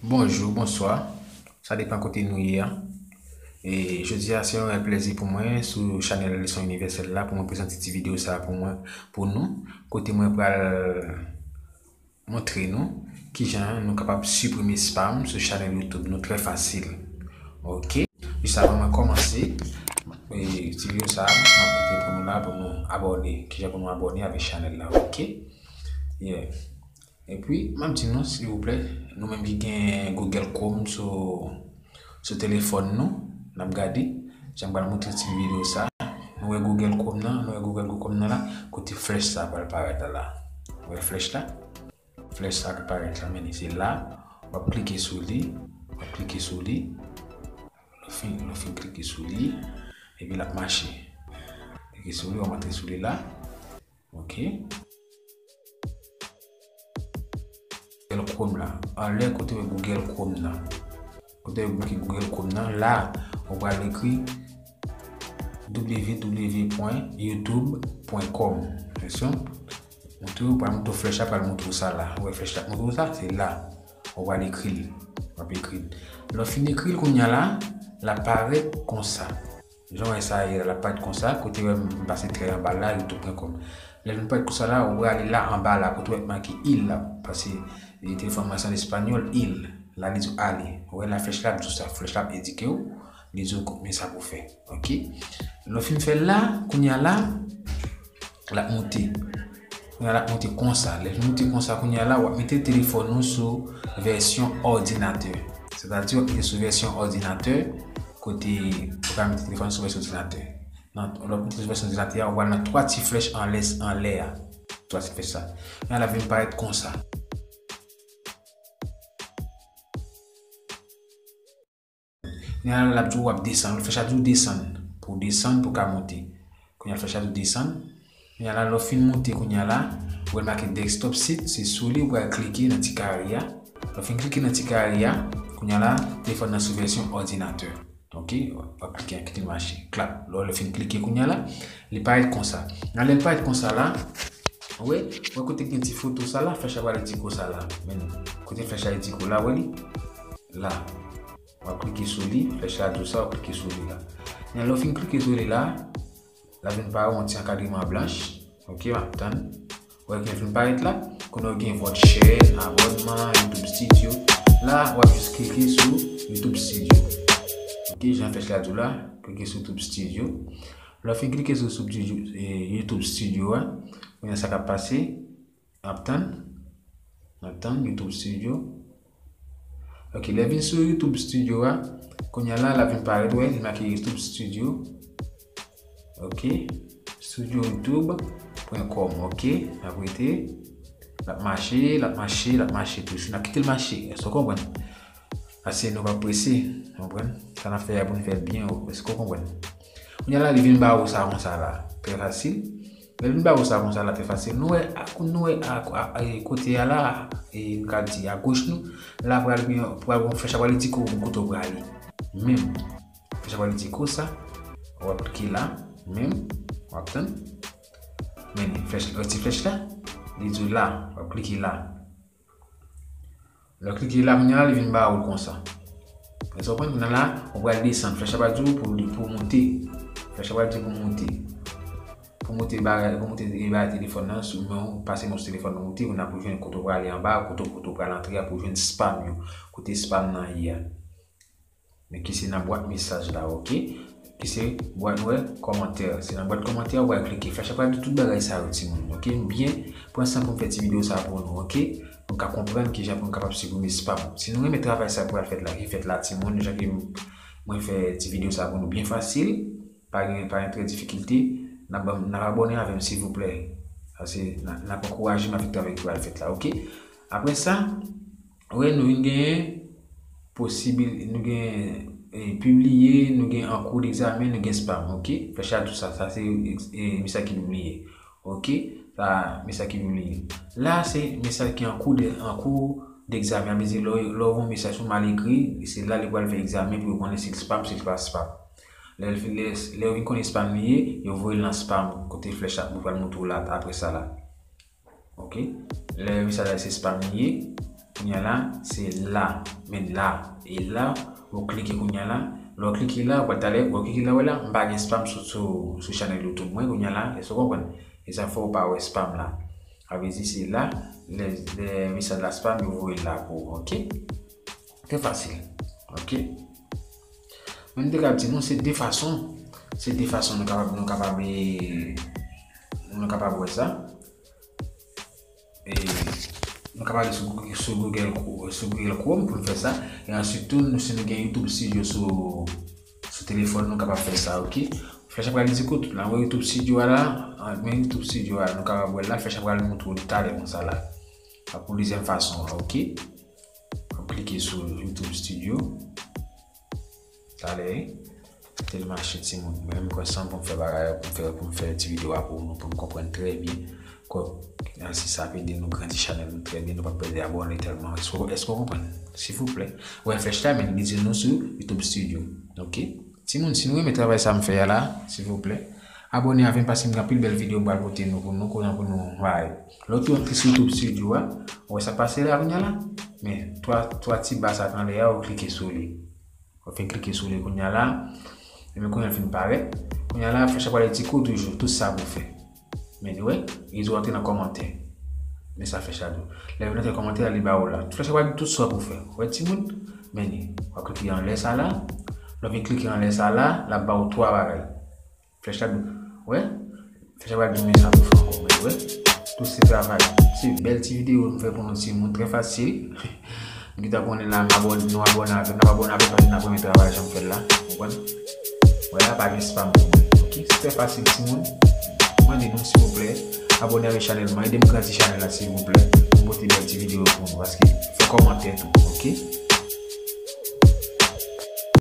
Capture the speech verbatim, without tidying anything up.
Bonjou, bonswa. Sa depann kote nou ye a. E jodi a, se yon rèl plèzi pou mwen sou chanèl Leson Inivèsèl la pou mwen prezante ti videyo sa a pou mwen, pou nou, kote mwen pral montre nou kijan nou kapab siprime spam sou chanèl YouTube nou trè fasil. Ok. Jis avan mwen kòmanse, e, ti videyo sa a, m ap kite pou nou la, pou nou abòne. Kijan pou nou abòne avèk chanèl la, ok? Yeah. Epi, m ap di nou, silvouplè, nou menm ki gen Google Chrome sou, sou telefòn nou, n ap gade, jan m pral montre ti videyo sa. Nou wè Google Chrome nan, nou wè Google Chrome nan la, kote flèch sa pral parèt la la. Ou wè flèch la? Flèch sa ki parèt la, men li se la. W ap klike sou li, w ap klike sou li. Lè w fin, lè w fin klike sou li, epi l ap mache. Klike sou li, w ap antre sou li la. Ok. Google Chrome la. Anlè kote w wè Google Chrome nan. Kote w wè Google Chrome nan, la, ou pral ekri w w w pwen youtube pwen com. Attention. Montre w, pral montre w flèch la, pral montre w sa la. Ou wè flèch la montre w sa, se la. Ou pral ekri l. W ap ekri l. Lè w fin ekri l, kounye a la, l ap parèt konsa. Jan w wè sa ye la, l ap parèt konsa, kote w wè m pase trè anba la, youtube pwen com. Lè l vin parèt konsa la, ou prale la anba la, kote w wè make il la, paske, e, telefòn mwen se an espanyòl, il. La, li di w ale. Ou wè la, flèch la ap di w sa, flèch la ap endike w, li di w men sa pou w fè. Ok? Lè w fin fè l la, kounye a la, l ap monte. Kounye a l ap monte konsa. Lè l monte konsa, kounye a la, w ap mete telefòn ou sou vèsyon òdinatè. Sètadi, w ap mete sou vèsyon òdinatè, kote ou ka mete telefòn sou vèsyon òdinatè. Nan, lè w ap mete sou vèsyon òdinatè a, ou pral nan twa ti flèch anlè, anlè a. Twa ti flèch sa. Kounye a l ap vin parèt konsa. Kounye a la, l ap di w w ap desann. Flèch la di w desann. Pou w desann, pou w ka monte. Kounye a la, flèch la di w desann. Kounye a la, lè w fin monte, kounye a la, ou wè make desktop site, se sou li ou pral klike nan ti kare a. Lè w fin klike nan ti kare a, kounye a la, telefòn nan sou vèsyon òdinatè. Ok, w ap klike, kite l mache. Klap. Lè w fin klike kounye a la, li parèt konsa. Nan lè l parèt konsa la, ou wè, ou wè kote gen ti foto sa la, flèch la pral endike w sa la. Men, kote flèch la endike w la, wè li? La. W ap klike sou li, flèch la di w sa, w ap klike sou li la. Men lè w fin klike sou li la, l ap vin parèt yon ti ankadreman blanch. Ok, m ap tann. Ou wè ki vin parèt la? Kounye a w gen vòt chèn, abònman, YouTube Studio. La, w ap jis klike sou YouTube Studio. Ok, jan flèch la di w la, klike sou YouTube Studio. Lè w fin klike sou, sou Studio, eh, YouTube Studio a, kounye a sa k ap pase? N ap tann. N ap tann YouTube Studio. Ok, lè vin sou YouTube Studio a, kounye a la, l ap vin parèt, wè, li make YouTube Studio. Ok, studio youtube pwen com, ok. N ap rete. L ap mache, l ap mache, l ap mache toujou. N ap kite l mache. Èske w konprann? Paske nou pa prese, w konprann? Sa n ap fè a pou n fè l byen, èske w konprann? Kounye a la, li vin ba ou sa konsa la. Trè fasil. Lè l vin ba ou sa konsa la, trè fasil. Nou wè, ak, nou wè, ak, a, e, kote a la, e, nou ka di, agoch nou, la pral gen, pral gen flèch la pral endike w kote w prale. Menm. Flèch la pral endike w sa. W ap klike la, menm. W ap tann. Men, flèch, ti flèch la, li di w la, w ap klike la. Lè w klike la, kounye a la, li vin ba ou l konsa. Èske w konprann? Kounye a la, ou pral desann. Flèch la pral di w pou, pou monte. Flèch la pral di w pou monte. Pou monte bagay, pou monte, e, bagay telefòn nan, sou men w, pase men w sou telefòn nan, monte, kounye a pou jwenn kote w prale anba, kote, kote w pral antre a, pou jwenn spam yo. Kote spam nan ye a. Men ki se nan bwat mesaj la, ok? Ki se bwat, wè, kòmantè. Se nan bwat kòmantè ou pral klike. Flèch la pral di tout bagay sa yo, timoun. Ok? Byen, pran san pou m fè ti videyo sa pou nou, ok? Pou n ka konprann kijan pou n kapab siprime spam. Si nou renmen travay sa k pral fèt la, ki fèt la, timoun, jan ke mwen fè ti videyo sa pou nou byen fasil, pa gen, pa gen trè difikilte, n ap ban m, n ap abòne avè m, silvouplè. Paske n ap, n ap ankouraje m avèk travay ki pral fèt la, ok? Apre sa, wè, nou vin genyen posibil, nou gen, e, pibliye, nou gen an kou d'egzamen, nou gen spam, ok? Flèch la di w sa, sa se, e, mesaj ki pibliye, ok? Sa, mesaj ki pibliye. La, se mesaj ki an kou de, an kou d'egzamen. Sa vle di, lè w, lè w voye yon mesaj, si w mal ekri, se la li pral fè egzamen pou yo konnen si l spam, si l pa spam. Lè l fin, lè, lè yo vin konnen spam li ye, yo voye l nan spam, kote flèch la pral montre w la, apre sa la. Ok. Lè mesaj la se spam li ye, Kounye a la, se la, men la, e la, ou klike kounye a la, lè w klike la, ou pral talè, ou klike la, wè la, m pa gen spam sou, sou, sou chanèl YouTube mwen, kounye a la, èske w konprann? E sa fè w pa wè spam la. Sa vle di se la, lè, lè mesaj la spam, yo voye l la pou ou, ok? Trè fasil, ok? Men m te ka di nou, se de fason, se de fason nou kapab, nou kapab, e, nou kapab wè sa. E nou kapab ale sou, Google- sou Google, Chrome- sou Google Chrome pou n fè sa. E answit tou, nou, si nou gen YouTube Studio sou, sou telefòn, nou kapab fè sa, ok? Flèch la pral di kote la, wè YouTube Studio a la, men YouTube Studio a, nou kapab wè l la, flèch la pral montre w li talè konsa la. Sa pou dezyèm fason an, ok? W ap klike sou YouTube Studio. Talè, wi. Kite l mache, timoun. Mwen menm, kwè san pou m fè bagay, pou m fè, pou m fè ti videyo a pou nou, pou nou konprann trè byen. Kò, si sa ap ede nou grandi chanèl nou trè byen, nou p ap pèdi abòne tèlman. Èske, èske w konprann? Silvouplè. Wè flèch la, men li di nou sou YouTube Studio. Ok? Timoun, si nou renmen travay sa m fè a la, silvouplè, abòne avè m paske m gen anpil bèl videyo m pral pote nou pou nou, konnen pou nou bay. Lè w tou antre sou YouTube Studio a, ou wè sa k pase la kounye a la? Men, twa, twa ti ba sa k anlè a, ou klike sou li. Ou fin klike sou li kounye a la, e men kounye a l fin parèt. Kounye a la, flèch la pral di kote toujou, tout sa pou fè. Men, wè, li di w antre nan kòmantè. Men sa flèch la di w. Lè w vin antre nan kòmantè a, li ba w la. Flèch la pral di tout sa pou fè. Wè, timoun? Men li. W ap klike anlè sa la. Lè w vin klike anlè sa la, l ap ba w twa bagay. Flèch la di w. Wè? Flèch la pral di w men sa pou fè ankò. Men, wè? Tout se travay. Se bèl ti videyo m fè pou nou timoun. Trè fasil. M gentan konnen la, m abòne, nou abòne avè m. N ap abòne avè m paske n ap renmen travay sa m fè l la. Ou konprann? Wè la, pa gen spam pou mwen. Ok? Se trè fasil, timoun. Mande nou, silvouplè, abòne avèk chanèl mwen. Ede m grandi chanèl la, silvouplè. Pou m pote bèl ti videyo pou nou. Paske fè kòmantè tou. Ok?